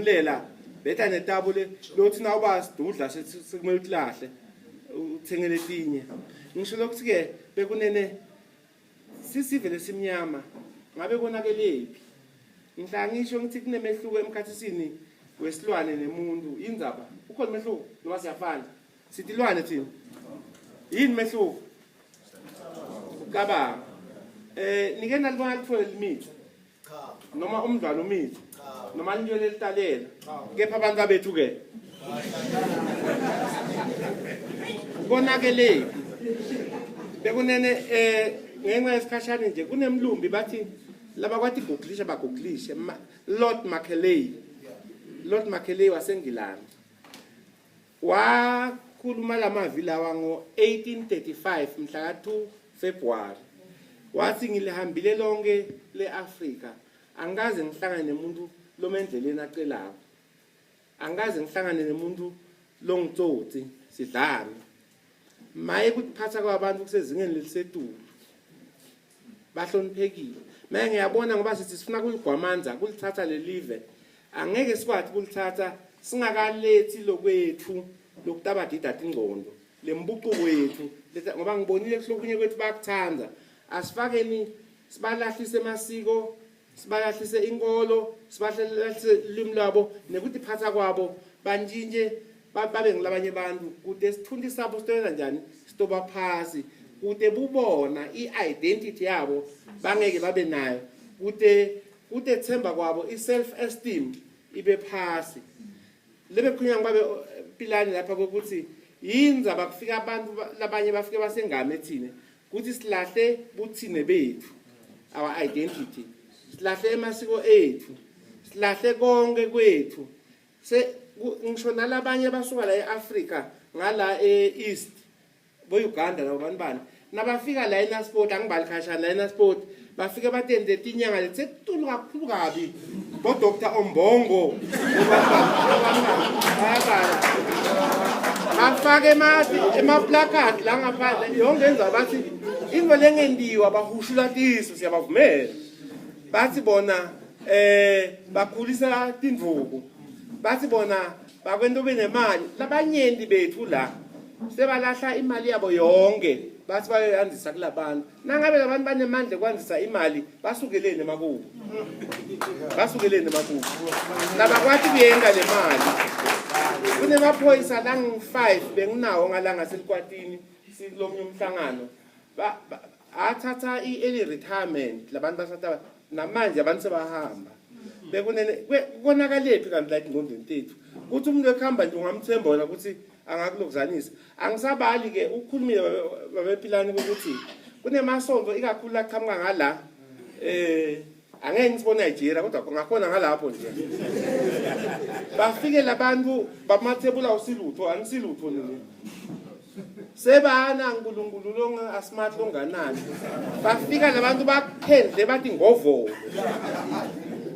betivunulela beta netabo le lothi nawuba sidudla sekumele utilahle uthenge letinye. Ngisho lokuthi ke bekunene sisive lesimnyama ngabe konakelephi. Ngihlala ngisho ngithi kunemehluko emkhathisini wesilwane nemuntu. Indzaba ukhona umehluko noma siyafana? Sithi ilwane thina. Yini mehluko? Ucabanga. Nike nalibona lithole limithi? Cha. Noma umdlwane umithi? Cha. Noma lintwele litalela? Cha. Kepha abantu abethu ke. Konakelephi? Bekunene ngenxa yesikhashana nje kunemlumbi bathi labakwathi googlisha bagooglishe Lord Macaulay. Lord Macaulay waseNgilandi. Wakhuluma lamavi lawa ngo-1835 mhla ka-2 February. Wathi ngilihambile lonke le-Afrika, angikaze ngihlangane nemuntu lomendleleni acelako. Angikaze ngihlangane nemuntu longitsotsi sidlame. Maye kutiphatha kwabantu kusezingeni lelisetulu. Bahloniphekile. Maye ngiyabona ngoba sithi sifuna kuligwamanza, kulithatha lelive. Angeke sikwazi kulithatha singakalethi lokwethu lokutabadida tingcondo lembucuko yethu ngoba ngibonile kuhlokunye kwethu bayakuthanda. Asifakeni sibalahlise emasiko, sibalahlise inkolo, sibalahlise ulimi lwabo nekutiphatha kwabo, bantshintshe babe ngilabanye abantu kude sithunti sabo sitoyela njani sitoba phasi kude bubona i-identity yabo bangeke babe nayo kude kutethemba kwabo i-self esteem ibe phasi. Lebe khulunywa ngibabe Pilani lapha kokuthi yindzaba kufika abantu labanye bafike basengame thina kuthi silahle buthine bethu, our identity, silahle emasiko ethu, silahle konke kwethu. Ngisho nalabanye basuka la eAfrica ngala eEast bo Uganda labo bantu bani nabafika la eNaspoti, angibali khashana la eNaspoti bafike batende tinyanga lethetulu kakhulu kabi bo Dr Ombongo bayabala bafake ema-placard la ngaphandle yonke enza bathi into lengendiwa bahushula tiso siyabavumela bathi bona bakhulisa tindvuku bathi bona bakwenta ube nemali. Labanyenti bethu la sebalahla imali yabo yonke bathi bayoyandisa kulabantu. Nangabe labantu banemandla ekwandisa imali basukeleni emakubo, basukeleni emakubo labakwati kuyenta le mali. Kunemaphoyisa langu-5 benginawo ngalanga selikwatini sikulomnye umhlangano, athatha i-early retirement labantu basatha namanje abantu sebahamba. Bekunene konakalephi kanti la engqondweni tethu kuthi umuntu ekuhamba nje ungamthemba wena ukuthi angakulokuzanisa. Angisabali ke ukhulumile babephilani ukuthi kunemasonto ikakhulu laqhamuka ngala angeke ngisibone Nigeria kodwa ngakhona ngalapho nje bafike labantu bamathebula usilutho anisilutho nini sebana uNkulunkulu longa asmart longanani bafika labantu baphendle bathi ngovolo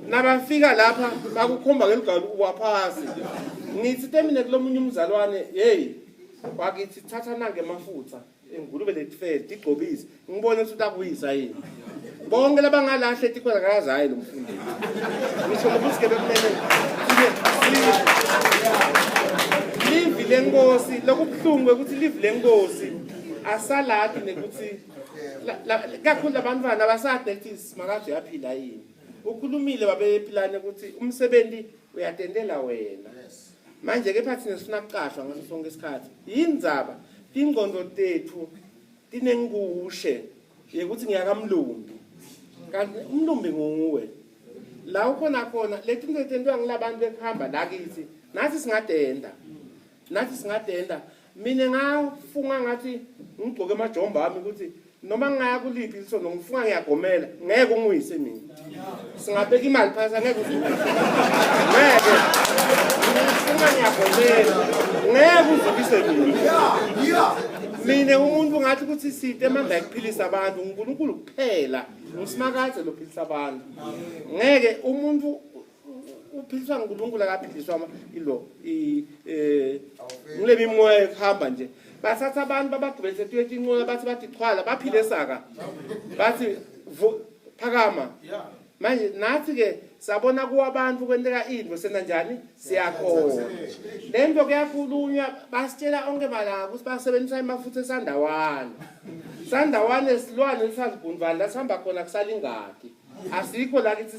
nabafika lapha bakukhomba ngeligalo uwaphasi. Ngithi temine kulomunye umzalwane, hey wakithi thatha nange emafutha engulube letifele tigcobise ngibone ukuthi utakuyisa yini. Bonke labangalahle tikhona kazayi lo mfundisi. Ngisho ukuthi ke bekumele livi lenkosi lokubuhlungu ukuthi livi lenkosi asaladi nekuthi kakhulu labantwana abasadi nekuthi Simakade uyaphila yini. Ukhulumile babephilane ukuthi umsebenzi uyatendela wena. Manje ke phathi sifuna kuqashwa ngaso sonke isikhathi. Yindzaba tingqondo tethu tinengushe yekuthi ngiyakamlumbi kanti umlumbi nguwe la ukhona khona letinto letentiwa ngilabantu bekuhamba la kithi nathi singadenda, nathi singadenda. Mina ngafunga ngathi ngigcoke amajomba ami ukuthi noma ngingaya kuliphi isono ngifunga ngiyagomela ngeke ungiyise mina. Singabeka imali phasi angeke uzukise, ngeke ngifunga ngiyagomela ngeke uzukise mina. Mina umuntu ngathi ukuthi site emandla ekuphilisa abantu uNkulunkulu kuphela, uSimakade lophilisa abantu. Ngeke umuntu uphiliswa nguNkulunkulu akaphiliswa ilo ngile mimoya ekuhamba nje. Bathatha abantu babagibelise tuye inqola bathi bathi chwala baphile saka bathi phakama. Manje nathi ke Sabona kuwa abantu kwenteka into sena njani? Siyakhona. Lento kuyakhulunywa basitshela onke malanga ukuthi basebenzisa emafutha esandawana. Sandawane silwane esasigundvana la sihamba khona kusalingadi. Asikho la kithi.